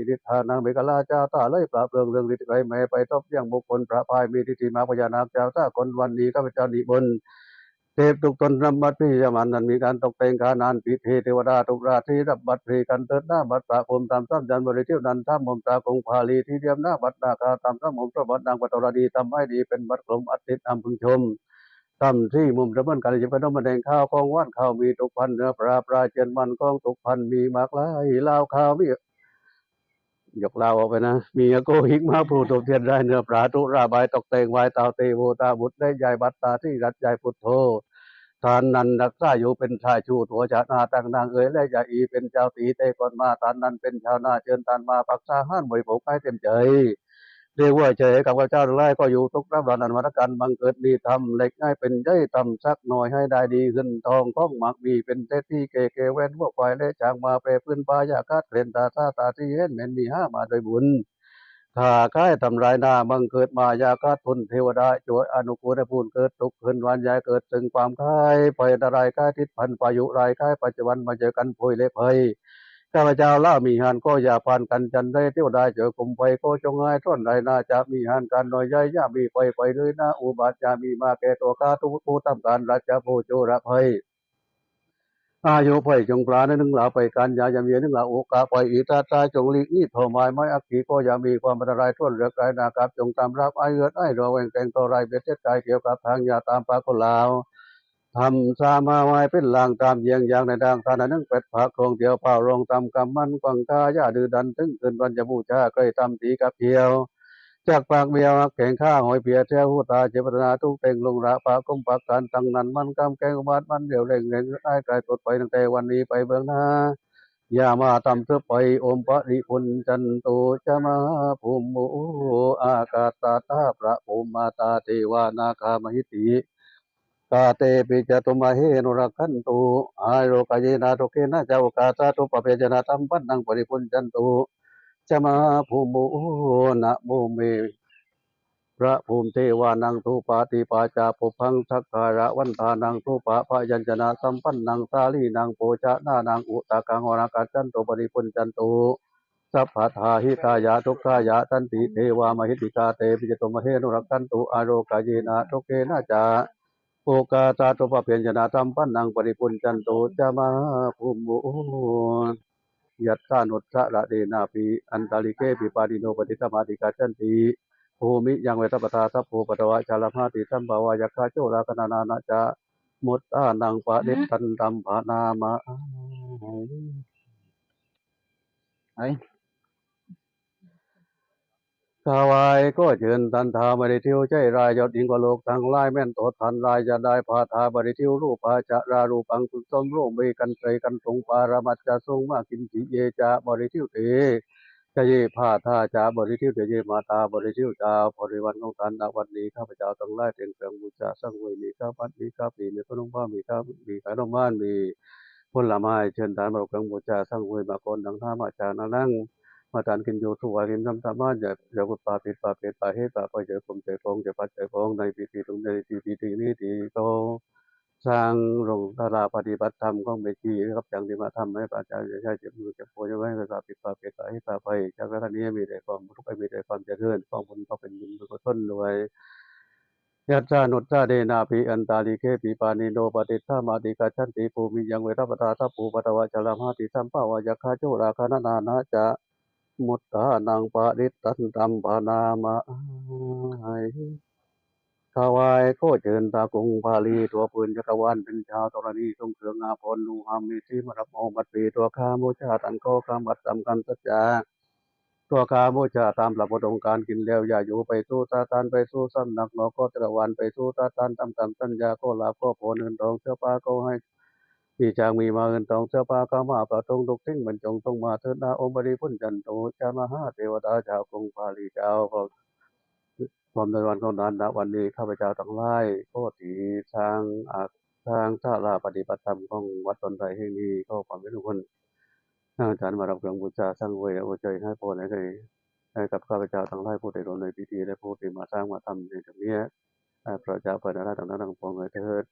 ນິດຖານາເມກະລາເຈົ້າ ຕ້າເລີຍປາບເລື່ອງເລື່ອງລິດໄກແມ່ໄປທົບລ້ຽງບຸກຄົນປະພາຍມີທິດທິມາກພະຍານາກເຈົ້າ ຕາຄົນວັນນີ້ ຂ້າພະເຈົ້ານິມົນ ເທບທຸກຕົນນຳບັດພິຍາມານນັ້ນ ມີການຕົກແຕ່ງຂານານພິທີ ເທວະດາທຸກລາສີນຳບັດພີກັນເທີດນາ ບັດພະພູມຕາມສາມຈັນບໍລິທິວນັ້ນ ທຳໂຮມຕາກົງພາລີ ທີ່ດຽມນາບັດນາຄາ ຕາມສາມໂຮມສະບັດນາງປະໂຕລະນີ ທຳໃຫ້ດີເປັນບັດກົມອັດຕິດອຳເພິງຊົມ ທຳສີ່ມຸມຕະເມີນກັນ ຍິບຂະໜົມມະແດງ ຂາວຂອງຫວານ ຂາວມີທຸກພັນ ເນື້ອປາ ປາເຈືອນມັນ ຂອງທຸກພັນ ມີໝາກຫຼາຍ ລາວຂາວມີ ຍົກລາວອອກໄປນະ ມີອາໂກຫິກມາ ຜູ້ທົບທຽນລາຍເນື້ອປາ ຕຸລາບາຍຕົກແຕ່ງວາຍ ທ້າວເຕໂວຕາບຸດ ແລະ ຍາຍບັດຕາ ທີ່ລັດ ຍາຍພຸດໂທ ທ່ານນັ້ນຮັກສາຢູ່ເປັນຊາຍຊູ້ຕົວຊາດໜ້າ ຕັ້ງນາງເອີຍ ແລະ ຍາອີເປັນເຈົ້າຕີແຕ່ກ່ອນມາ ທ່ານນັ້ນເປັນຊາວນາ ເຊີນທ່ານມາພັກສາຫານ ບໍລິໂພກໃຫ້ເຕັມໃຈ ຮຽກວ່າໃຈກັບຂ້າພະເຈົ້າທັງຫຼາຍ ກໍຢູ່ທຸກລຳລານ ອັນວັນນະກັນບັງເກີດມີທຳ ເລັກໃຫຍ່ເປັນໃຫຍ່ທຳສັກໜ້ອຍ ໃຫ້ໄດ້ດີເງິນທອງຂອງໝາກມີ ເປັນເສດຖີແກ່ແກ່ແວ່ນ ງົວຄວາຍ ແລະ ຊ້າງມ້າແປພື້ນປ່າ ຢ່າຂາດແຄນຕາຊາຕາທີ່ເຫັນແມ່ນມີຫາມາດ້ວຍບຸນ ຄ້າຂາຍທຳລາຍໜ້າ ບັງເກີດມາຢ່າຂາດທຶນ ເທວະດາຊ່ວຍອະນຸກູນໃຫ້ຜູ້ເກີດທຸກຂຶ້ນ ຫວານຢາຍເກີດເຊິ່ງຄວາມຂາຍ ໄພອັນຕະລາຍກາຍຕິດພັນ ພາຍຸລາຍກາຍປັດຈຸບັນ ມາເຈີກັນໂພຍແລະໄພ ຂ້າພະເຈົ້າລາວມີຫານ ກໍຢ່າຜ່ານກັນຈັນໄດ ເທວະດາເຈົ້າກຸມໄພ ກໍຈົ່ງຫາຍທອນໄດ້ນາ ຈະມີຫານການນ້ອຍໃຫຍ່ ຢ່າມີໄພ ໄພເລີຍນາ ອຸບາດຢ່າມີມາແກ່ຕົວຂ້າ ທຸກຜູ້ທຳການ ລາຊະໂພໂຈລະໄພ ອາຍຸໄພຈົ່ງປານໜຶ່ງລາໄພ ການຍາຢ່າມີໜຶ່ງລາ ໂອກາໄພ ອິຕາຕາຈົ່ງຫຼີກໜີ ເປົ້າໝາຍໄມ້ອັກຄີ ກໍຢ່າມີຄວາມອັນຕະລາຍ ທວນເລືອກກາຍນາກັບ ຈົ່ງຕາມລາບອາຍເລືອດອາຍ ລະແວງແຕ່ງຕໍ່ລາຍ ເບັດເສັດກາຍ ກ່ຽວກັບທາງຍາຕາມປາກຄົນລາວ ທຳສາມາໄວ້ເປັນລ່າງຕາມແຍງຢ່າງໃນທາງ ທ່ານໜຶ່ງແປດພາກທ່ອງທ່ຽວ ພ້າວລອງຕາມກຳມັນ ກວ້າງກາຢ່າດື້ດັນ ເຖິງຄືນວັນຈະບູຊາ ເຄີຍຕຳຕີກັບກ່ຽວ ຈັກປາກບຽວ ແຂ່ງຂາຫ້ອຍເພຍ ແຖວຫູຕາເຈຕະນາ ທຸກແຕ່ງລົງລະປະກົມປາກການ ທັງນັ້ນມັນກຳແກ່ງອຸບາດ ມັນຫຼຽວແລງແລງອາຍກາຍຕົດໄປ ຕັ້ງແຕ່ວັນນີ້ໄປເບື້ອງໜ້າ ຢ່າມາທຳເທີບໄປ ໂອມປະລິພຸນຈັນຕຸ ຈະມະຫາພູມໂມ ອາກາສາທາພະພູມມາຕາ ເທວານາຄາມະຫິດຕິ ກາເຕປິຈະຕຸມະເຫນຸລັກຂັນຕຸ ອາໂລກາເຍນາໂຕເກນະຈາ ໂອກາສາຕຸປະພະຍັນຈະນະທຳປັນນັງປະລິພຸນຈັນຕຸ ຈະມະຫາພູມໂມ ນະໂມເມ ພະພູມເທວານັງທູປະຕິປາຈາປຸບພັງສັກກາລະວັນທານັງທູປະພະຍັນຈະນະສຳປັນນັງສາລີນັງໂພຊະນານັງອຸຕະກັງວະນະກັດຈັນຕຸປະລິພຸນຈັນຕຸ ສັບພະທາຫິຕາຍະທຸກຂາຍະສັນຕິເທວາມະຫິດຕິກາເຕປິຈະຕຸມະເຫນຸລັກຂັນຕຸ ອາໂລກາເຍນະໂຕເກນະຈາ ໂອກາສາຕຸປະພະຍັນຈະນະສຳປັນນັງປະລິພຸນຈັນຕຸ ຈະມະຫາພູມໂມ ຍັດສານຸດສະລະເດນາປິອັນຕາລິເກປິປານິໂນປະຕິສະມາຕິກາສັນຕິພູມິຍັງເວທັບປະທາທັບພູປະຕະວະຊາລະມາຕິສຳພາວາຍັກຂາໂຈລາຄະນານານະຈະມຸດຕານັງປະດິດຕັນຕັມພະນາມະ ຖວາຍຂໍເຊີນທ່ານທ້າວມະລິທິວໃຈລາຍ ຍອດຍິ່ງກວ່າໂລກທັງຫຼາຍ ແມ່ນໂຕທ່ານລາຍ ຢ່າໄດ້ພາທາມະລິທິວ ຮູບພາຈະລາຮູປັງສຸດສົມ ໂລມີກັນໄຕກັນສູງ ປາລະມັດຈະສູງ ມາກິນຕິເຍຈະມະລິທິວເຕ ຈະເຍພາທາຈະມະລິທິວ ຈະເຍມາຕາມະລິທິວ ເຈົ້າບໍລິວານຂອງທ່ານ ນະວັນນີ້ ຂ້າພະເຈົ້າທັງຫຼາຍ ແຕ່ງເຄື່ອງບູຊາສັງເວຍ ມີຂ້າວຜັດ ມີຂ້າວປີ ມີຂະໜົມຫວານ ມີຂ້າວ ມີຂະໜົມຫວານ ມີ ຜົນລະໄມ້ເຊີນທ່ານມາລົບເຄື່ອງບູຊາສັງເວຍມາກ່ອນ ດັ່ງໜ້າມາຈາກໜ້າຫຼັງ ມາທານກິນຢູ່ຖວາຍກິນທຳສະມານ ຢ່າ ຢ່າພຸດປາຜິດປາເພດປາເຫດປາໄພ ໃຈກົມໃຈຟອງໃຈພັດໃຈຟອງ ໃນພິທີລຸງໃນພິທີນີ້ທີ່ເຂົາສ້າງລົງສາລາປະຕິບັດທຳຂອງແມ່ຊີກັບຈັງທີ່ມາທຳໃຫ້ປາຈານໃຫຍ່ເຈັບມືເຈັບໂພ ຢ່າໄວ້ໃຫ້ປາຜິດປາເພດປາເຫດປາໄພ ຈາກສະຖານທີ່ໃຫ້ມີແຕ່ຄວາມສຸກ ໃຫ້ມີແຕ່ຄວາມຈະເລີນ ຄວາມບຸນຄວາມເປັນບຸນກຸສົນດ້ວຍ ຍັດສານຸດສະເດນາປິອັນຕາລິເກປິປານິໂນປະຕິສະມາຕິກາສັນຕິພູມິຍັງເວທັບປະທາທັບພູປະຕະວະຊາລະມາຕິສຳພາວາຍັກຂາໂຈລາຄະນະນານະຈະມຸດຕານັງປະດິດຕັນຕັມພະນາມະ ຖວາຍຂໍເຊີນຕາກຸງພາລີທົ່ວພື້ນຈັກກະວານເປັນຊາວທໍລະນີ ຊົງເຄື່ອງອາພອນນຸຫາມມີສີມະລັບໂອບັດປີ ຕົວຂ້າບູຊາທ່ານ ຂໍຄຳບັດທຳຄຳສັດຈາ ຕົວຂ້າບູຊາຕາມພະພຸດອົງການ ກິນແລ້ວຢ່າຢູ່ ໄປສູ່ສະຖານ ໄປສູ່ສຳນັກນອກ ຂໍຈັກກະວານໄປສູ່ສະຖານ ຕາມຄຳສັນຍາ ຂໍລາບຂໍພອນເງິນທອງເສືອປາ ຂໍໃຫ້ມີຊ້າງມີມ້າເງິນທອງເສືອປາ ຂ້າວໝາກປາທົງທຸກສິ່ງມັນຈົ່ງສົ່ງມາເທີດນາ ໂອມປະລິພຸນຈັນຕຸ ຈະມະຫາເທວະດາເຈົ້າ ກຸງພາລີເຈົ້າ ພ້ອມ ພ້ອມດ້ວຍວັນຂອງທ່ານ ນະວັນນີ້ ຂ້າພະເຈົ້າທັງຫຼາຍ ຂໍທີ່ສ້າງ ອາ ສ້າງສາລາປະຕິບັດທຳຂອງວັດດອນໄດແຫ່ງນີ້ ຂໍຄວາມເປັນບຸນ ອາຈານມາຮັບເຄື່ອງບູຊາສັງເວຍ ອວຍໄຊໃຫ້ພອນໃຫ້ ໃຫ້ກັບຂ້າພະເຈົ້າທັງຫຼາຍ ຜູ້ໄດ້ຮ່ວມໃນພິທີ ແລະ ຜູ້ທີ່ມາສ້າງມາທຳໃນເທື່ອນີ້ ອາ ພະເຈົ້າພະນາລັດທັງຫຼາຍທັງປວງເອີຍເທີດ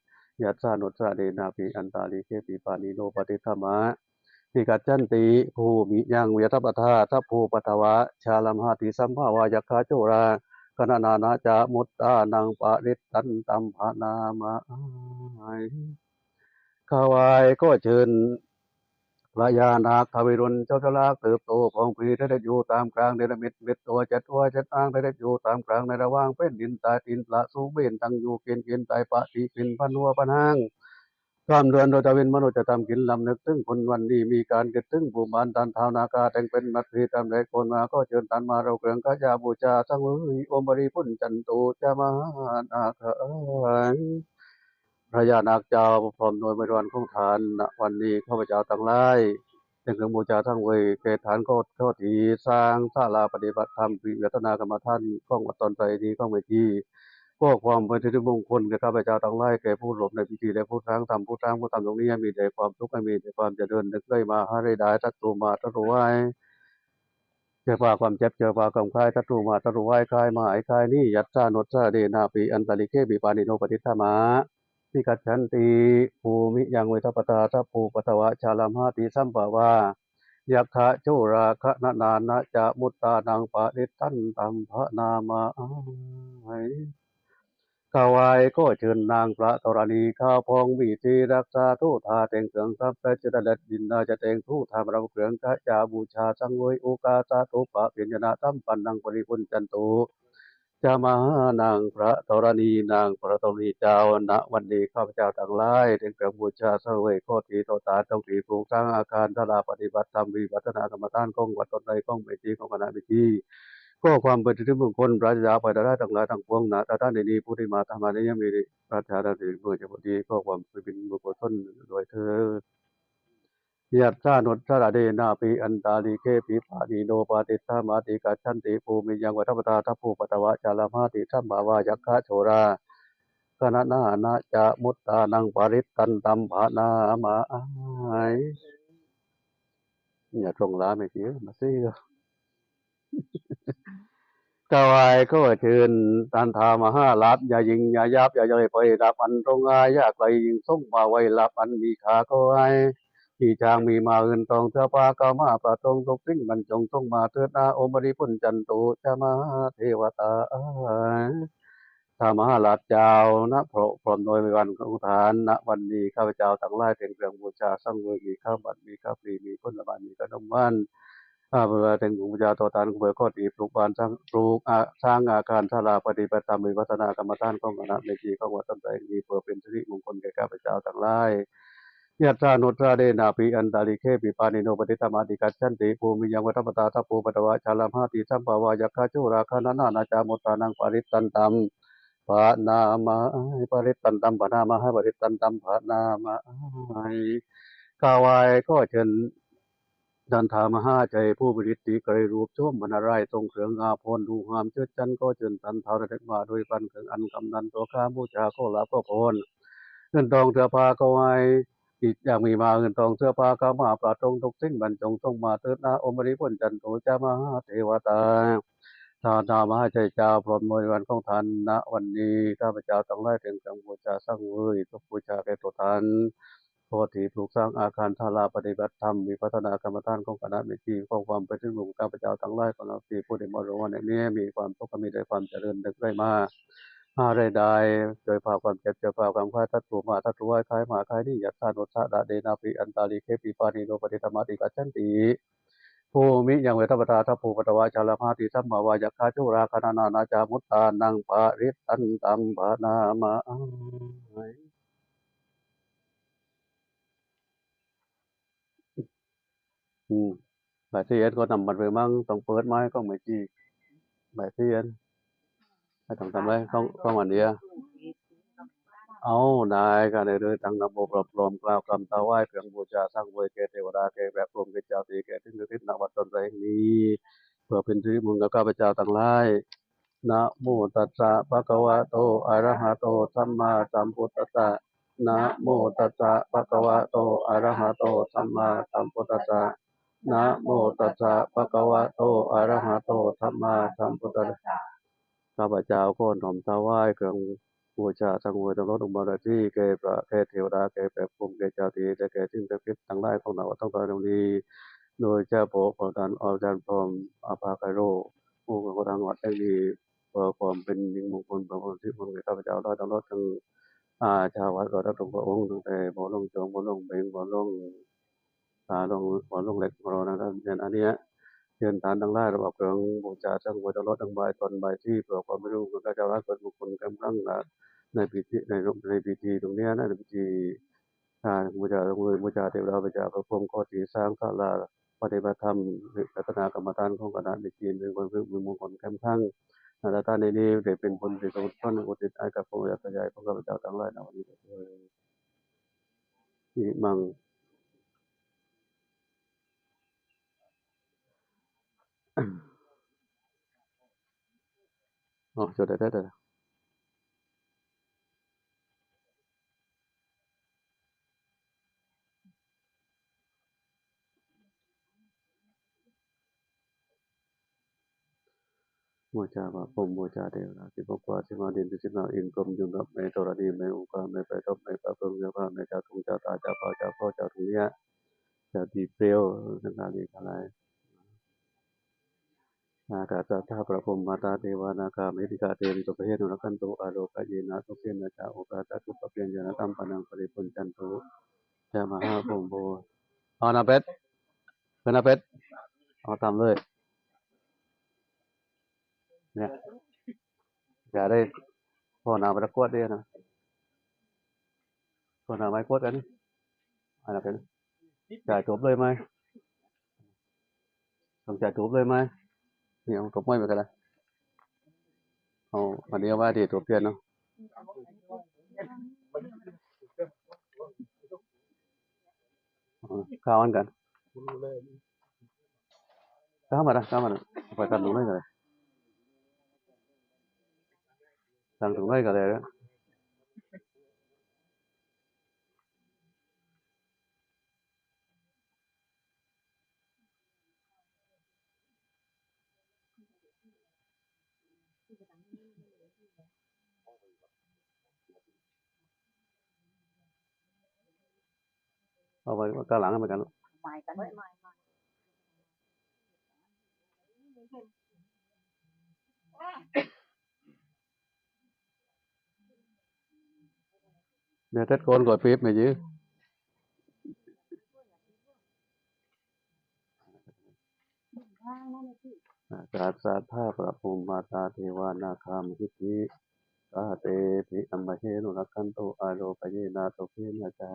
ຍັດສານຸດສະເດນາປິອັນຕາລິເກປິປານິໂນປະຕິສະມາ ຕິ gacchanti, bhūmiyaṃ veṭapattā, tapo patvā jalapattā, sabbā vā yakkhā corakhanaṇā ca muttā naṃ parittaṃ tabbanāmāhi. ຖວາຍກໍເຊີນພະຍານາກທ້າວວິລຸນ ຈົນສະຫຼາກເຕີບໂຕ ພອງພີ ສະຖິດຢູ່ຕາມກາງເນລະມິດ ເຈັດຕົວ ເຈັດຫົວ ເຈັດຫາງ ສະຖິດຢູ່ຕາມກາງ ໃນລະຫວ່າງແຜ່ນດິນໃຕ້ຕີນພະສຸເບນ ຕັ້ງຢູ່ເກນເກນໃຕ້ປະຕິເປັນພັນຫົວພັນຫາງ ສາມເດືອນໂດຍຕາວິນມະນຸດຈະຕຳກິນ ລຳນຶກເຖິງຄຸນວັນນີ້ ມີການຄິດເຖິງພູມບ້ານ ທ່ານທ້າວນາຄາ ແຕ່ງເປັນມັດສີຕາມແດດໂກນມາ ຂໍເຊີນທ່ານມາເອົາເຄື່ອງຂະຢາບູຊາສັງເວຍ ໂອມປະລິພຸນຈັນຕຸ ຈາມະຫານາຄາ ພະຍານາກເຈົ້າ ພ້ອມດ້ວຍບໍລິວານຂອງທ່ານ ນະວັນນີ້ ຂ້າພະເຈົ້າທັງຫຼາຍ ແຕ່ງເຄື່ອງບູຊາສັງເວຍແກ່ທ່ານ ຂໍ ຂໍທີ່ສ້າງສາລາປະຕິບັດທຳ ວິປັດສະນາກຳມະຖານຂອງວັດດອນໄຊນີ້ ຂອງແມ່ຊີ ຂໍຄວາມເປັນສິລິມຸງຄຸນແກ່ຂ້າພະເຈົ້າທັງຫຼາຍ ແກ່ຜູ້ຮ່ວມໃນພິທີ ແລະ ຜູ້ສ້າງທຳ ຜູ້ສ້າງ ຜູ້ທຳຕົງນີ້ ໃຫ້ມີແຕ່ຄວາມສຸກ ໃຫ້ມີແຕ່ຄວາມຈະເລີນ ນຶກໄດ້ມາຫາໄດ້ໄດ້ ສັດຕູມາສັດຕູໄວ້ ເຈອປາຄວາມເຈັບ ເຈອປາຄວາມຄາຍ ສັດຕູມາສັດຕູໄວ້ ຄາຍມາໃຫ້ຄາຍໜີ ຍັດສານຸດສາເດນາປິ ອັນຕາລິເຄປິ ປານິໂນປະຕິດຖາມາ ຕິ gacchanti, bhūmiyaṃ veṭapattā, tapo patvā jalapattā, sabbā vā yakkhā corakhanaṇā ca muttā naṃ parittaṃ tabbanāmāhi. ຖວາຍກໍເຊີນນາງພະທໍລະນີ ຂາວຜ່ອງມີສີລັກສາໂສດາ ແຕ່ງເຄື່ອງສັບໄຊ ຈຸລະແລດ ດິນນາຈະແຕ່ງໂສດາ ມາເອົາເຄື່ອງຂະຢາບູຊາສັງເວຍ ໂອຄາສະຕຸບພະເພນຍະນະສຳປັນນັງ ປະລິພຸນຈັນຕຸ ຈາມະຫານາງພະທໍລະນີ ນາງພະທໍລະນີເຈົ້າ ນະວັນນີ້ ຂ້າພະເຈົ້າທັງຫຼາຍ ແຕ່ງເຄື່ອງບູຊາສັງເວຍ ຂໍທີ່ຕໍ່ທ່ານ ຕ້ອງທີ່ປູກສ້າງອາຄານສາລາປະຕິບັດທຳ ວິປັດສະນາກຳມະຖານຂອງວັດຕອນໃດ ຂອງແມ່ຊີ ຂອງຄະນະແມ່ຊີ ຂໍຄວາມເປັນສິລິມຸງຄຸນ ປາສະຈາກໄພຮ້າຍທັງຫຼາຍທັງປວງ ນະສະຖານທີ່ນີ້ ປຸຕິມາທຳມານິຍາມິ ປາສະຈາກສິ່ງເບື່ອຈະບໍ່ດີ ຂໍຄວາມເປັນບຸນກຸສົນດ້ວຍເທີ້ນ. ຍັດສານຸດສາເດນາປິ ອັນຕາລິເຄປິ ປານິໂນປະຕິດຖາມາ ຕິ gacchanti, bhūmiyaṃ veṭapattā, tapo patvā jalapattā, sabbā vā yakkhā corakhanaṇā ca muttā naṃ parittaṃ tabbanāmāhi. ຢ່າຊົງຫຼາຍແມ່ຊີເອີຍ ມາຊີ້ເດີ. ຖວາຍກໍເຊີນທ່ານທ້າວມະຫາລາດ ຢ່າຍິ່ງຢ່າຫຍາບຢ່າຍ່ອຍໄປ ລາບອັນຕົງງ່າຍ ຢາກໄດ້ຍິ່ງສົມມາໄວ້ ລາບອັນມີຄ່າກໍໃຫ້ ມີຊ້າງມີມ້າເງິນທອງເສື້ອຜ້າ ເຂົ້າມາປະສົງທຸກສິ່ງ ມັນຈົ່ງສົ່ງມາເທີດນາ ໂອມປະລິພຸນຈັນຕຸ ຈາມະຫາເທວະຕາ. ທ້າວມະຫາລາດເຈົ້ານະ ເພາະພ້ອມດ້ວຍບໍລິວານຂອງທ່ານ ນະວັນນີ້ ຂ້າພະເຈົ້າທັງຫຼາຍ ແຕ່ງເຄື່ອງບູຊາສັງເວຍ ມີຂ້າວບາດ ມີຂ້າວປີ ມີຜົນລະໄມ້ ມີຂະໜົມຫວານ ອາ ເພື່ອແຕ່ງບູຊາຕໍ່ທ່ານ ເພື່ອຂໍທີ່ປູກບ້ານສ້າງ ປູກອາ ສ້າງອາຄານສາລາປະຕິບັດທຳ ວິປັດສະນາກຳມະຖານຂອງຄະນະແມ່ຊີຂອງວັດຕອນໄຊແຫ່ງນີ້ ເພື່ອເປັນສິລິມຸງຄຸນແກ່ຂ້າພະເຈົ້າທັງຫຼາຍ. ຍັດສານຸດສາເດນາປິ ອັນຕາລິເຄປິ ປານິໂນປະຕິດຖາມາ ຕິ gacchanti, bhūmiyaṃ veṭapattā, tapo patvā jalapattā, sabbā vā yakkhā corakhanaṇā ca muttā naṃ parittaṃ tabbanāmāhi, parittaṃ tabbanāmāhi, parittaṃ tabbanāmāhi. ຖວາຍກໍເຊີນທ່ານທ້າວມະຫາໄຊ ຜູ້ມີລິດທິໄກຣຮູບ ໂສມບັນນາລາຍ ຊົງເຄື່ອງອາພອນ ລູກຫາມເຈີດຈັນ ຂໍເຊີນທ່ານທ້າວລະລຶກມາ ດ້ວຍພັນເຄື່ອງອັນກຳນັນ ຕົວຂ້າບູຊາ ຂໍລາບຂໍພອນ ເງິນທອງເສື້ອຜ້າກໍໃຫ້ ອີກຢ່າງມີມາ ເງິນທອງເສື້ອຜ້າ ເຂົ້າມາປະສົງທຸກສິ່ງ ມັນຈົ່ງສົ່ງມາເທີດນາ ໂອມປະລິພຸນຈັນຕຸ ຈາມະຫາເທວະຕາ. ທ້າວມະຫາໄຊເຈົ້າ ພ້ອມບໍລິວານຂອງທ່ານ ນະວັນນີ້ ຂ້າພະເຈົ້າທັງຫຼາຍ ແຕ່ງເຄື່ອງບູຊາສັງເວຍ ສົບບູຊາແກ່ຕົວທ່ານ ຂໍທີ່ປູກສ້າງອາຄານສາລາປະຕິບັດທຳ ວິປັດສະນາກຳມະຖານຂອງຄະນະແມ່ຊີ ຂໍຄວາມເປັນສິລິມຸງ ຂ້າພະເຈົ້າທັງຫຼາຍ ຂອງເຮົາທີ່ຜູ້ໄດ້ມາຮ່ວມໃນນີ້ ມີຄວາມສຸກ ມີແຕ່ຄວາມຈະເລີນ ນຶກໄດ້ມາ ຫາໄດ້ໄດ້ ຊ່ວຍພາຄວາມເຈັບ ຊ່ວຍພາຄວາມຄາຍ ສັດຕູມາສັດຕູໄວ້ ຄາຍມາຄາຍໜີ ຍັດສານຸດສາເດນາປິ ອັນຕາລິເຄປິ ປານິໂນປະຕິຖາມາ ຕິ gacchanti, bhūmiyaṃ veṭapattā, tapo patvā jalapattā, sabbā vā yakkhā corakhanaṇā ca muttā naṃ parittaṃ tabbanāmāhi. ອືມ ໃບທີ່ເອັດກໍນຳມັນໄປມັງ ຕ້ອງເປີດໄມຂອງແມ່ຈີ້ ໃບທີ່ເອັດ ໄປຕ້ອງທຳໄລ ຂອງ ຂອງອັນເດຍ. ເອົາ ນາຍກະໄດ້ເລີຍ ຕັ້ງນະໂມປອບລອມ ກ່າວຄຳຖວາຍເຄື່ອງບູຊາສັງເວຍແກ່ເທວະດາ ແກ່ແບບພວມ ແກ່ເຈົ້າທີ່ແກ່ເຖິງສະຖິດ ນະວັດຕອນແລງນີ້ ເພື່ອເປັນສິລິມຸງແກ່ຂ້າພະເຈົ້າທັງຫຼາຍ. Namo tassa bhagavato arahato sammāsambuddhassa. Namo tassa bhagavato arahato sammāsambuddhassa. Namo tassa bhagavato arahato sammāsambuddhassa. ຂ້າພະເຈົ້າຂໍນ້ອມຖວາຍເຄື່ອງ ບູຊາສັງໂຄ ດຳລົງມາດ້ວຍດີ ແກ່ພະ ແກ່ເທວະດາ ແກ່ແມ່ພົມ ແກ່ເຈົ້າທີ່ ແລະ ແກ່ສິ່ງສັກສິດທັງຫຼາຍຂອງນາກວັດທັງຫຼາຍເຫຼົ່ານີ້ ໂດຍສະເພາະພະທ່ານອາຈານພ້ອມ ອາພາໄຄໂລ ຜູ້ຄົນທາງວັດແຫ່ງນີ້ ເພື່ອຄວາມເປັນສິລິມຸງຄຸນ ເພື່ອຄວາມສິລິມຸງຄຸນແກ່ຂ້າພະເຈົ້າ ແລະ ຕະຫຼອດທັງ ອາ ຊາວວັດກໍທັງທຸກພະອົງ ຕັ້ງແຕ່ພໍ່ຫຼວງ ສອງພໍ່ຫຼວງ ເພັງ ພໍ່ຫຼວງ ອາ ຫຼວງ ຫຼວງເລັກ ຫຼວງນະ ແມ່ນອັນເນີ້ຍ ເຊີນທ່ານທັງຫຼາຍ ລະບອກເຄື່ອງບູຊາສັງໂຄ ຕະຫຼອດທັງບາຍຕອນບາຍສີ ເພື່ອຄວາມເປັນສິລິມຸງຄຸນ ເພື່ອເຈົ້າຫຼາຍເກີດມຸງຄຸນກຳລັງ ໃນພິທີ ໃນ ໃນພິທີຕົງເນີ້ຍນະ ໃນພິທີ ອາ ບູຊາ ບູຊາເທວະດາ ບູຊາພະພົມ ຂໍທີ່ສ້າງສາລາປະຕິບັດທຳ ວິປັດສະນາກຳມະຖານຂອງຄະນະນີ້ ເປັນຄວາມເປັນສິລິມຸງຄຸນແກ່ຂ້າພະເຈົ້າທັງຫຼາຍ ແລະ ທ່ານໃນນີ້ໄດ້ເປັນບຸນທີ່ສົມຄວນອຸທິດໃຫ້ກັບພະອົງ ແລະ ຍາດໂຍມຂ້າພະເຈົ້າທັງຫຼາຍໃນວັນນີ້ ອິມັງ ອໍ ຈົດໄດ້ແລ້ວ ບູຊາພະພົມ ບູຊາເທວະດາ ສິບຫົກກວ່າ ສິບຫ້າດິນ ສິບຫ້າອິນ ກົມຢູ່ກັບແມ່ທໍລະນີ ແມ່ອຸຄາ ແມ່ໄພທັບ ແມ່ກະເພິ່ງ ເຈົ້າພາ ແມ່ຈາທຸງ ເຈົ້າຕາ ເຈົ້າປ່າ ເຈົ້າເຂົ້າ ເຈົ້າທຸງເຍຍ ເຈົ້າຕີເປວ ສັງກາລີກະຫຼາຍ ອາກາສັດຖາ ພະພົມມາ ຕາ ເທວາ ນາຄາ ມະຫິດທິກາ ເທວິ ສັບເພ ອານຸລັກຂັນຕຸ ອາໂລກະເຍນະ ສຸເຂນະຈະ ໂອກາສະຕຸ ປະເພຍນະ ສັມປັນນັງ ປະລິປຸນຈັນຕຸ ຈະ ມະຫາພົມໂພ ເອົາໜ້າເປັດ ຂຶ້ນໜ້າເປັດ ເອົາຕາມເລີຍ ເນຍ ຢ່າໄດ້ ພໍ່ໜ້າໄປກວດເດ້ນະ ພໍ່ໜ້າໄປກວດກັນ ອັນນັ້ນເປັນ ຈ່າຍຈົບເລີຍໄໝ? ຕ້ອງຈ່າຍຈົບເລີຍໄໝ? ນີ້ເອົາຕົບໄມ້ໄປກໍໄດ້ ເອົາອັນນີ້ເອົາໄວ້ທີ່ຕົບປ່ຽນເນາະ ເອົາ ຂ້າວອັນກັນ ຂ້າວມາລະ ຂ້າວມາລະ ໄປຕັດລົງໄດ້ກໍໄດ້ ຕັ້ງຕົງໄດ້ກໍໄດ້. ເອົາໄວ້ກາງຫຼັງນຳກັນ ແມ່ເທັດກ່ອນຂ້ອຍປີບແມ່ຍື ອາກາສັດຖາ ພະພົມມາ ຕາ ເທວາ ນາຄາ ມະຫິດທິກາ ເຕພິ ອັມມະເຫ ອະນຸລັກຂັນຕຸ ອາໂລກະເຍນະ ສຸເຂນະຈະ.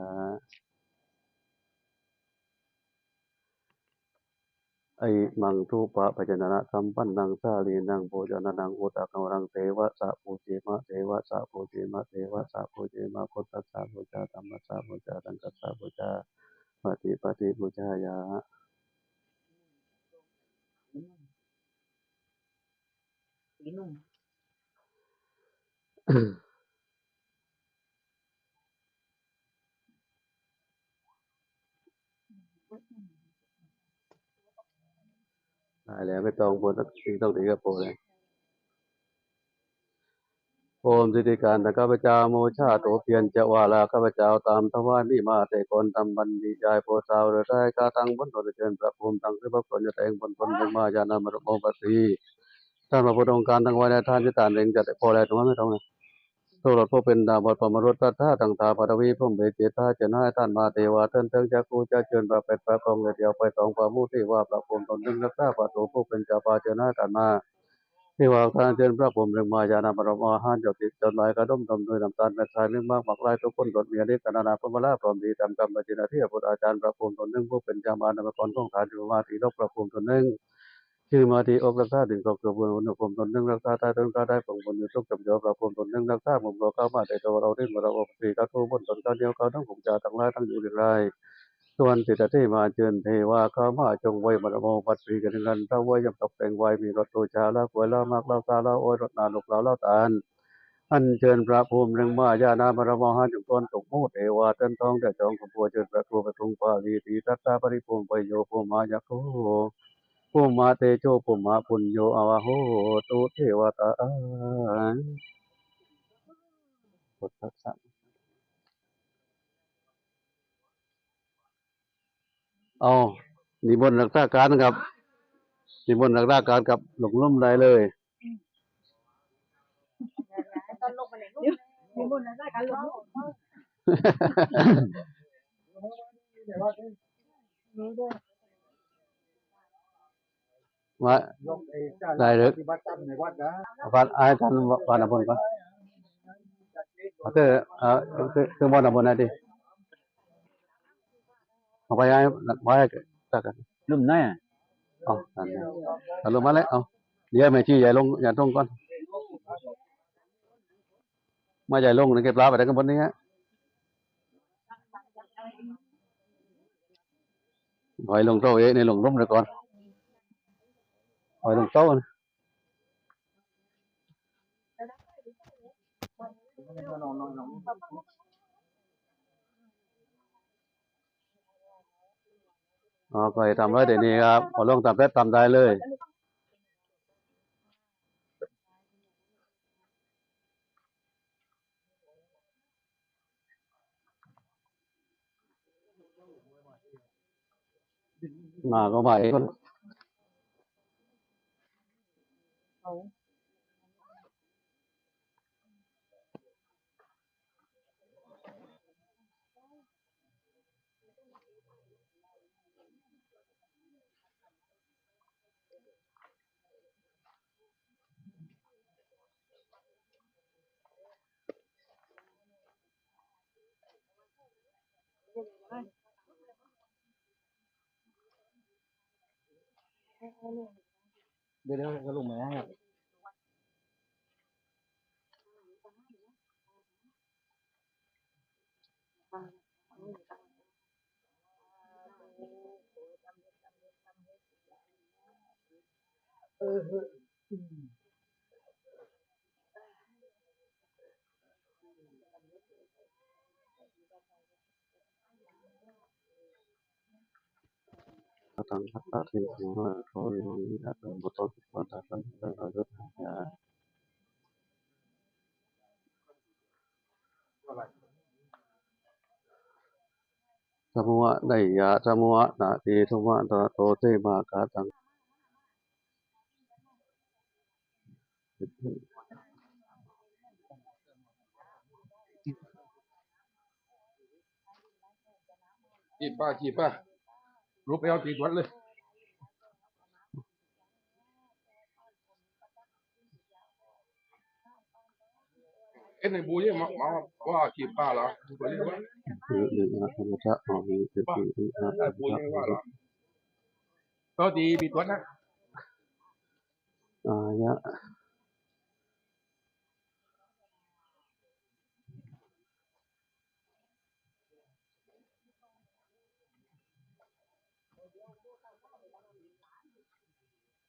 ອິມັງ ທູປະພະເຈນະນະ ສຳປັນນັງ ສາລີນັງ ໂພຊະນານັງ ໂອຕະກະວານັງ ເທວະສະພູເຈມະ ເທວະສະພູເຈມະ ເທວະສະພູເຈມະ ພຸດທັດສະບູຊາ ທຳມັດສະບູຊາ ສັງຄັດສະບູຊາ ປະຕິປາຕິບູຊາຍາ. ຕາຍແລ້ວ ໄປຕ້ອງບໍ່ ສິ່ງຕ້ອງດີກັບໂປແລ້ວ. ໂອມສິດທິການທະກະປະເຈົ້າ ໂມຊາໂຕ ປ່ຽນຈະວ່າລາ ຂ້າພະເຈົ້າຕາມຖວາຍນີ້ມາແຕ່ກ່ອນ ທຳບັນດີຈາຍໂພຊາວເລີໄດ້ກະທັງບຸນຕົນ ເຊີນພະພູມທັງສິບຫົກຕົນ ຈະແຕ່ງບຸນຕົນເປັນມາຍານາມະລະໂມບັດນີ້ ທ່ານພະພຸດອົງການທັງໄວໃນທ່ານ ທີ່ທ່ານເລັງຈັດໄດ້ພໍແລ້ວ ຕົງນັ້ນແມ່ນຕົງນັ້ນ ໂສລົດຜູ້ເປັນດາວບົດ ພະມະລຸດສັດຖາ ທັງທ້າວປະທະວີ ພົມເບດ ເຈດທ່າ ເຊີນໃຫ້ທ່ານມາ ເທວາເຊີນເທິງ ຈັກຄູຈະເຊີນພະເປັດພະກອງ ແລະ ດຽວໄປສອງພະໝູ່ ເທວາພະພູມຕົນໜຶ່ງ ຮັກສາປະຕູຜູ້ເປັນເຈົ້າຟ້າ ເຊີນໃຫ້ທ່ານມາ ເທວາທ່ານເຊີນພະພູມເປັນມາຍານາມະລະມະຫານ ເຈົ້າຕິດເຈົ້າຫຼາຍ ຂະດົມດົມດ້ວຍນ້ຳຕານ ແມ່ນຊາຍເມັກມາກ ໝາກຫຼາຍທຸກຄົນ ລົດເມຍເລັກກະນານາ ພະມະລາ ພ້ອມດີຕາມກຳມະຈິນນາ ເທວະພຸດອາຈານ ພະພູມຕົນໜຶ່ງ ຜູ້ເປັນເຈົ້າມານາມະກອນຂອງທ່ານ ຢູ່ມາທີ່ລົກພະພູມຕົນໜຶ່ງ ຊື່ມາທີ່ອົກລັກສາດິນຂອງຕົວບຸນ ອຸນຫະພູມຕົນໜຶ່ງ ຮັກສາໃຕ້ຕົ້ນກາໄດ້ປອງບຸນຢູ່ທຸກຈຳຈອກ ພະພູມຕົນໜຶ່ງ ຮັກສາມຸມບໍ່ເຂົ້າມາແຕ່ຕົວເຮົາ ດິນມະລະອົບສີກັດຜູ້ບົນຕົນການດຽວ ເຂົ້າທັງຂົງຈາທັງຫຼາຍ ທັງຢູ່ເລກຫຼາຍ ສ່ວນທິດຕະເທມາ ເຊີນເທວາເຂົ້າມາຈົ່ງໄວ້ມະລະໂມບັດປີກັນກັນ ຖວາຍຢາມຕົກແຕ່ງໄວ້ ມີລົດຕູ້ຊາລາວ ກວຍລາວ ໝາກລາວ ຊາລາວ ໂອຍລົດນາ ລູກລາວ ລາວຕານ ອັນເຊີນພະພູມເລັງມາ ຍານາມະລະມະຫານ ຈົ່ງຕ້ອນຕົກໝູເທວາ ເຊີນທອງແດດຈອງ ຄຳພົວເຊີນພະຄູ ພະທຸງປາລີ ຕີຕັດຕາປະລິພູມ ໄວໂຍ ພູມມາຍັກໂຄ ພູມມາເຕໂຈ ພູມມາປຸນໂຍ ອາວາໂຫຕຸ ເທວະຕາ. ເອົາ ນິມົນຮັກສາການກັບ ນິມົນຮັກສາການກັບລຸງລຸ່ມໄດ້ເລີຍ. ວ່າ ໄດ້ເດີ ປະທານ ໃຫ້ທ່ານ ປະທານອາພົນກ່ອນ ເອົາ ຄື ເອົາ ຄື ຄືບ່ອນອາບົນນະຕິ ເອົາໄປໃຫ້ ໄວ້ໃຫ້ ຕັກກັນ ລຸ່ມໃນ ເອົາ ອັນນີ້ ເອົາລົງມາແລ້ວ ເອົາ ດຽວແມ່ຈີ້ຍ້າຍລົງ ຍ້າຍລົງກ່ອນ ມາຍ້າຍລົງ ເກັບລາວໄປໄດ້ກັນບົນນີ້ ຖອຍລົງເຕົ້າເອ ໃນລົງລົມໄດ້ກ່ອນ ຖອຍລົງເຕົ້າ ອໍ ກໍໃຫ້ຕາມໄວ້ແຕ່ນີ້ຄັບ ຂໍລົງຕາມແປັດຕາມໄດ້ເລີຍ. ມາກໍໄປກ່ອນ. ດຽວໆ ກໍລົງມາ. ທຳມະໄນຍະ ທຳມະນະຕິ ທຳມະນະໂຕ ເສມາກະຕັງ. ຈີບປາ ຈີບປາ ລຸກໄປເອົາຕີດວັດເລີຍ. ເອັດໃຫ້ບູເຍ ມາ ມາວ່າຈີບປາລະ ເອີ ເອີ ອາ ທະມະ ຈະ ອາ ເອີ ເອີ ເອີ ອາ ອາ ບູເຍວ່າລະ ເອົາຕີດວັດນະ ອາ ຍະ.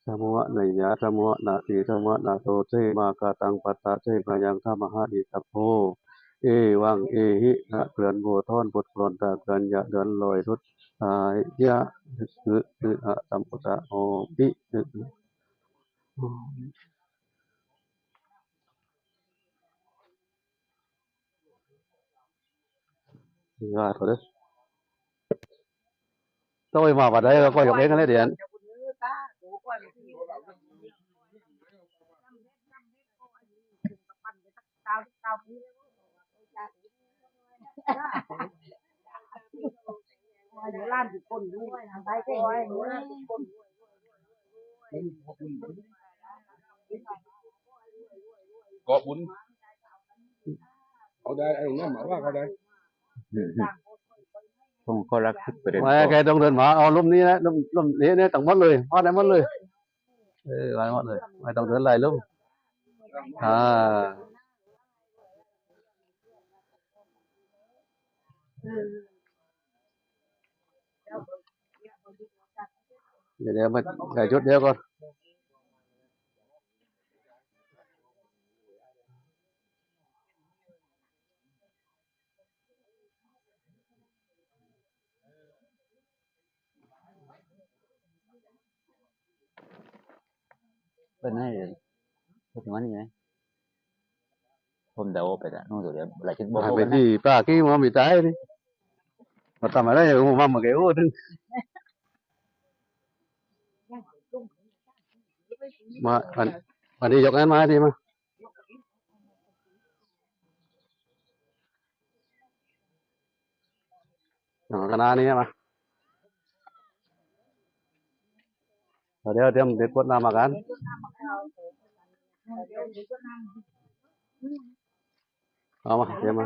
ທຳມະໄນຍະ ທຳມະນະຕິ ທຳມະນະໂຕ ເສມາກະຕັງ ປັດຕະ ເສມະຍັງ ທຳມະຫະຕິ ສັບໂພ ເອວັງ ເອຫິ ນະເກືອນ ໂພທອນ ພົດກອນ ຕາເກືອນ ຍະເດືອນ ລອຍ ທົດ ອາ ຍະ ອາ ທຳໂພ ຕະ ໂອ ປິ ວ່າເຂົາເດີ ຕ້ອງໄປມາບັດໃດກໍຄ່ອຍຍົກເອງຫັ້ນແຫຼະ ດຽວ. ເກາະບຸນ ເອົາໄດ້ ເອົານ້ຳມາວ່າເຂົາໄດ້ ອືມ ອືມ ຄົນກໍລັກສິບເປີເຊັນ ວ່າແກຕ້ອງເດີນມາ ເອົາລຸ່ມນີ້ແຫຼະ ລຸ່ມ ລຸ່ມນີ້ ນີ້ ທັງໝົດເລີຍ ມາໄດ້ໝົດເລີຍ. ເອີ ໄວ້ໝົດເລີຍ ໄວ້ຕ້ອງເດີນໄລ່ລົງ ອ່າ ດຽວໆ ມາ ໃຫ້ຈຸດດຽວກ່ອນ. ເປີດໃຫ້ເບິ່ງ ເປີດມັນນີ້ໄງ. ຜົມເດົາໄປລະ ຮູ້ຕົວດຽວ ລະຄິດບໍ່ ໃຫ້ໄປ ບໍ່ກັນນະ ທີ່ປ່າກີ້ ບໍ່ມີຕາຍນີ້ ມາທຳອະໄລ ຮູ້ມາເມື່ອກີ້ ໂອ້ ມາ ອັນ ອັນນີ້ຍົກອັນມາ ທີ່ມາ ເອົາຂະໜາດນີ້ມາ ດຽວ ດຽວເດັດກົດນ້ຳມາກັນ ເອົາມາ ດຽວມາ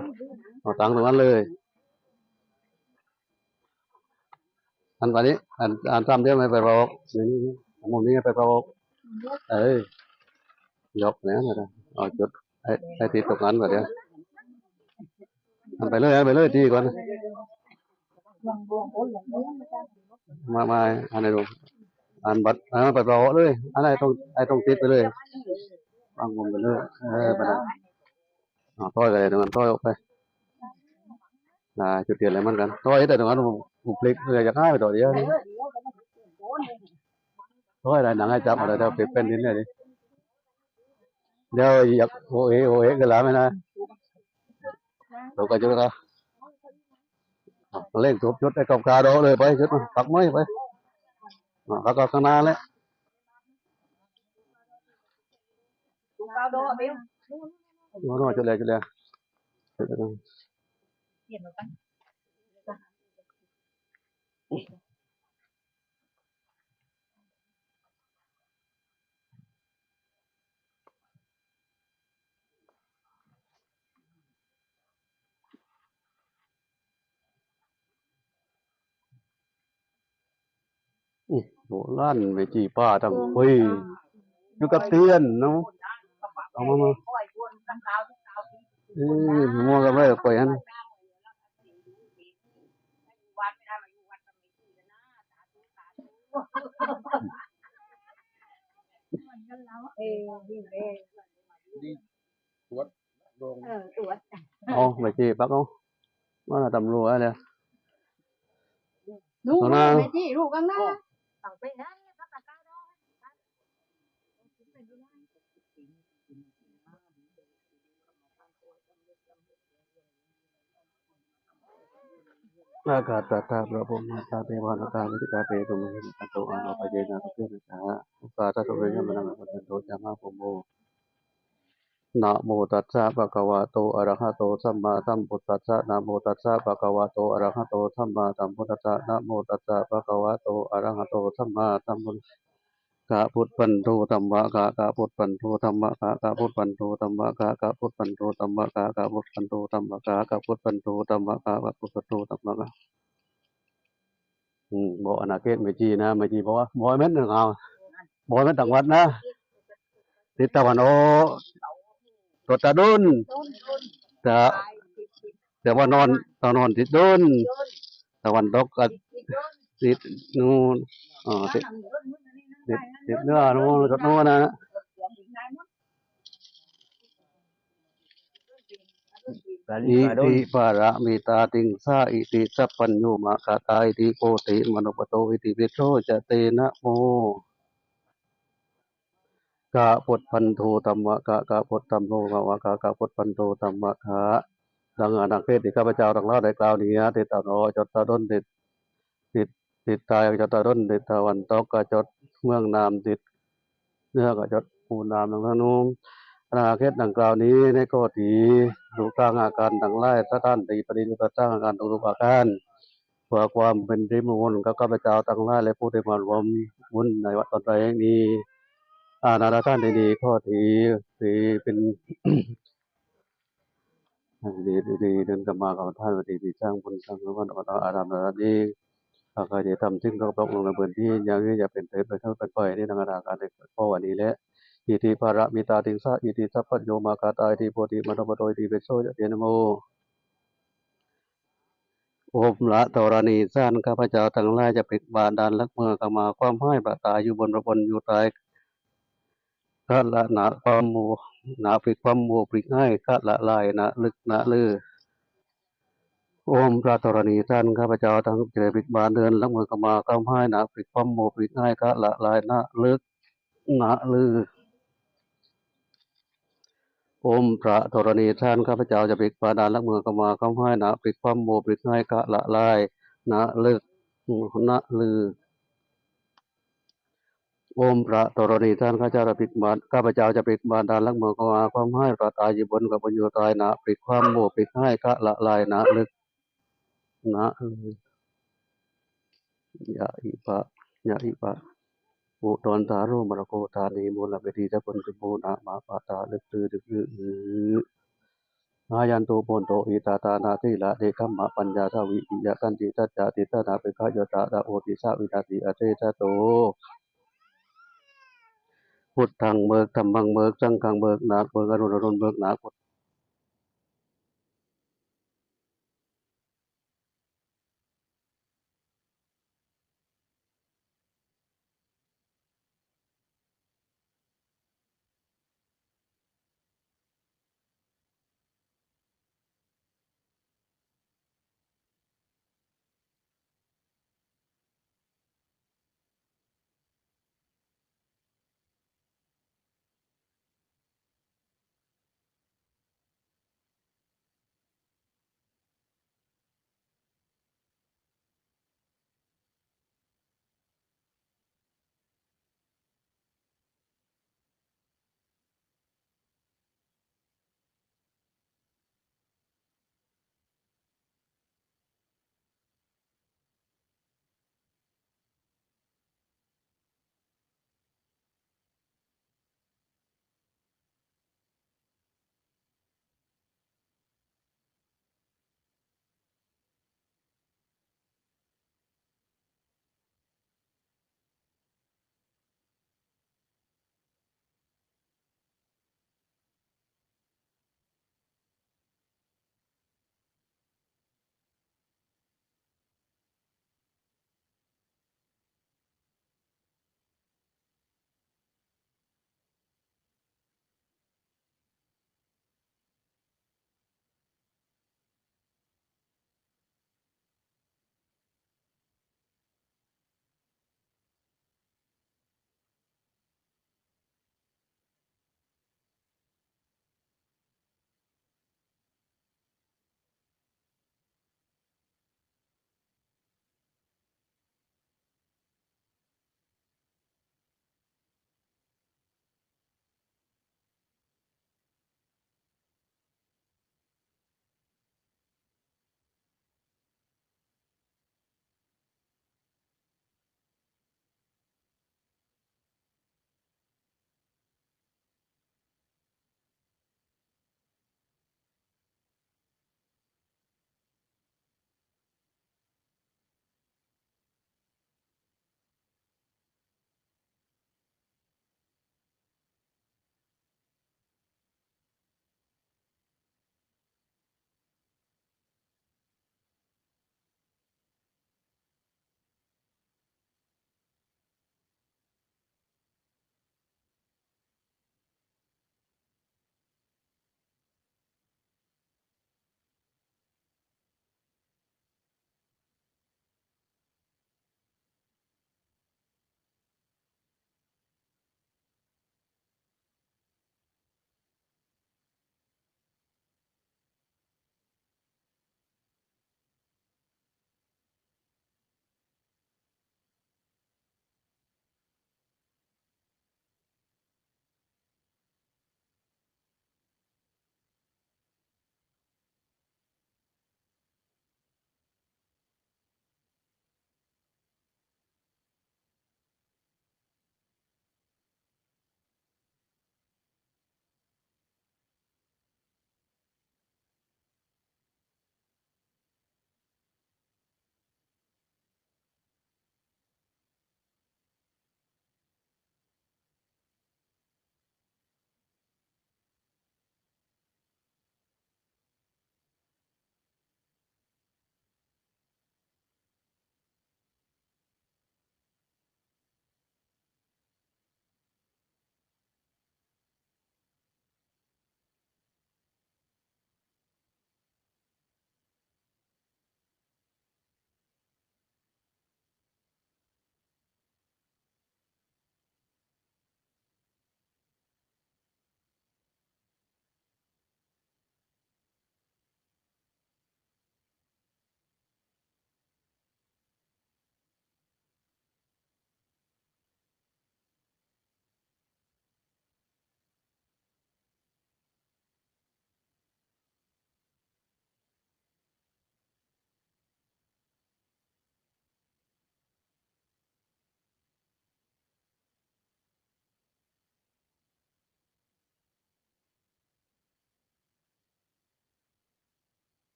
ເອົາຕັ້ງຕົງນັ້ນເລີຍ ອັນ ອັນນີ້ ອັນ ອັນຕາມດຽວໄປເປົ່າອອກ ນີ້ ນີ້ ອັນໝູນນີ້ໄປເປົ່າອອກ ເອີ ຍົກແລ້ວນະ ເອົາຈຸດ ໃຫ້ ໃຫ້ຕິດຕົກກັນບາດດຽວ ອັນໄປເລີຍ ອັນໄປເລີຍ ຕີກ່ອນ ມາ ມາ ອັນນີ້ດູ ອັນບັດ ອັນໄປເປົ່າເລີຍ ອັນໄອ້ຕົງ ໄອ້ຕົງຕິດໄປເລີຍ ວາງມຸມໄປເລີຍ ເອີ ປານນັ້ນ ເອົາ ຕ່ອຍກໍໄດ້ ຕົງນັ້ນ ຕ່ອຍອອກໄປ ອ່າ ຈຸດຕຽນແລ້ວມັນກັນ ຕໍ່ເຮັດໄດ້ຕົງນັ້ນ ອຸບລິກ ເອີ ຢາກຫາຍໄປຕໍ່ດຽວນີ້ ຕໍ່ໄດ້ໜັງໃຫ້ຈັບເອົາໄດ້ ແຕ່ເປັນດິນເລີຍນີ້ ດຽວຢາກໂອເອ ໂອເອ ຄືລາວແມ່ນນະ ຕົກກະຈຸດລະ ເລັ່ງສູບຈຸດໃຫ້ກັບກາດອກເລີຍ ໄປຈຸດ ປັກໄມ້ໄປ ອ່າ ປັກກັບຂ້າງໜ້າແຫຼະ ໂອ້ໂຫ ຈຸດແລ້ວ ຈຸດແລ້ວ ຈຸດແລ້ວ. ອື ໂບລານແມ່ຈີ່ປ່າຕັ້ງ ໂອ້ຍ ຢູ່ກັບຕຽນເນາະ ເອົາມາ ມາ ເອີ ງົວກັບໄວ້ຂ້ອຍຫັ້ນ ເອີ ດີເດ້ ດີ ຕວດ ເອີ ຕວດ ເອົາ ໄປເຈປັກເອົາ ມາລະຕຳຫຼວດແລ້ວ ລູກ ລູກນາ ໄປຈີ່ ລູກກັນນາ ເອົາໄປນາ ອາກາດຕະຖາ ພະພຸດທະ ເທວະ ນາກາ ມະນິກາ ເຕ ໂຕ ມະເຫສະ ໂຕ ອາໂນ ປະເຍນາ ປະເກນະ ສະຫະ ໂອກາສະ ໂຕ ເວຍະມະນະ ມະ ໂຕ ຈາມະ ໂພ ໂມ ນະໂມຕັດສະ ພະຄະວະໂຕ ອະລະຫະໂຕ ສຳມາສຳພຸດທັດສະ ນະໂມຕັດສະ ພະຄະວະໂຕ ອະລະຫະໂຕ ສຳມາສຳພຸດທັດສະ ນະໂມຕັດສະ ພະຄະວະໂຕ ອະລະຫະໂຕ ສຳມາສຳພຸດ ກະພຸດພັນໂທ ທຳມະກະ ກະພຸດພັນໂທ ທຳມະກະ ກະພຸດພັນໂທ ທຳມະກະ ກະພຸດພັນໂທ ທຳມະກະ ກະພຸດພັນໂທ ທຳມະກະ ກະພຸດພັນໂທ ທຳມະກະ ກະພຸດພັນໂທ ທຳມະກະ. ອືມ ບໍ່ອານາເຂດແມ່ຈີ່ນະ ແມ່ຈີ່ບໍ່ວ່າ ບໍ່ແມ່ນເອົາ ບໍ່ແມ່ນທາງວັດນະ ທິດຕາວັນອອກ ຕົວຕາດົນ ຕາ ແຕ່ວ່ານອນ ຕານອນທິດດົນ ຕາວັນຕົກກໍທິດນູ່ນ ເອີ ທິດ ທິດເໜືອນູ່ນ ຕົວນູ່ນນະ. ອິຕິປາລະມິຕາຕິງສາ ອິຕິສັບພັນໂຍມະຄະຕາ ອິຕິໂພທິມະນຸບປະໂຕ ອິຕິປິດໂຊຈະເຕນະໂມ ກະພຸດພັນໂທ ທຳມະກະ ກະພຸດພັນໂທ ທຳມະກະ ກະພຸດພັນໂທ ທຳມະກະ. ດັ່ງອານາເຂດທີ່ຂ້າພະເຈົ້າທັງຫຼາຍໄດ້ກ່າວນີ້ ຕິດຕາໜໍ ຈົດຕາດົນ ຕິດ ທິດ ທິດໃຕ້ກໍຈົດຕາດົນ ທິດຕາວັນຕົກກໍຈົດເມືອງນ້ຳ ທິດເໜືອກໍຈົດພູນ້ຳ ດັ່ງນັ້ນເນາະ. ອານາເຂດດັ່ງກ່າວນີ້ ໃນກໍດີ ຮູບຮ່າງອາການທັງຫຼາຍ ສະຖານທີ່ປະດິດປະດອຍສ້າງອາການທຸກໆອາການ ເພື່ອຄວາມເປັນສິລິມຸງຄຸນກັບຂ້າພະເຈົ້າທັງຫຼາຍ ແລະ ຜູ້ທີ່ມາຮ່ວມບຸນໃນວັດຕອນແລກນີ້ ອານາຖານທີ່ນີ້ກໍດີ ທີ່ເປັນ ດີ ດີ ເດີນກັບມາກັບທ່ານ ທີ່ ທີ່ສ້າງບຸນສ້າງຄຸນກັບອາຣາມນັ້ນເອງ ຂ້າພະເຈົ້າຈະທຳສິ່ງຕົກລົງໃນພື້ນທີ່ຢ່າງນີ້ ຢ່າເປັນເທບ ເປັນເທບ ເປັນໄຟ ໃນນາງອາກາດ ໃນຂໍ້ວ່ານີ້ແຫຼະ. ອິຕິປາລະມິຕາຕິງສາ ອິຕິສັບພັນໂຍມະຄະຕາ ອິຕິໂພທິມະນຸບປະໂຕ ອິຕິເປໂຊຈະເຕນະໂມ. ໂອມລະທໍລະນີສານ ຂ້າພະເຈົ້າທັງຫຼາຍຈະເພັກບາດານຫຼັກເມືອງຄະມາຄວາມຫາຍ ພະຕາຢູ່ບົນພະບົນ ຢູ່ໃຕ້ ຄະລະນະຄວາມໂມ ນະພິກຄວາມໂມພິກຫາຍ ຄະລະລາຍນະລຶກນະລື. ໂອມລະທໍລະນີສານ ຂ້າພະເຈົ້າທັງຈະເພັກບາດານຫຼັກເມືອງຄະມາຄວາມຫາຍ ນະພິກຄວາມໂມພິກຫາຍ ຄະລະລາຍນະລຶກນະລື. โอมพระธรณีทาน ข้าพเจ้าจะพลิกบาดาลหลักเมือง กำมาคำให้นะพลิกความโมพลิกให้กะละลายนะลึกนะลือ โอมพระธรณีทาน ข้าพเจ้าจะพลิกบาด ข้าพเจ้าจะพลิกบาดาลหลักเมือง กำมาความให้พระตายอยู่บนกับบุญอยู่ใต้นะพลิกความโมพลิกให้กะละลายนะลึกนะลือ ยะอิปะ ยะอิปะ อุตอนทาโรมรโกธานี มูลเวทีตะพลชมพูนะ มาปะตาลึกตื้อลึกตื้อ อายันโตโพนโต อิตาตานาทีละเดคัมมะปัญญาทวิปิยะกันติทัจจาติสนาเปกขะโยตะตะโอติสะวินาติอเทสะโต พุทธังเมิก ธัมมังเมิก สังฆังเมิก นาคเมิก อรุณอรุณเมิก นาคพุท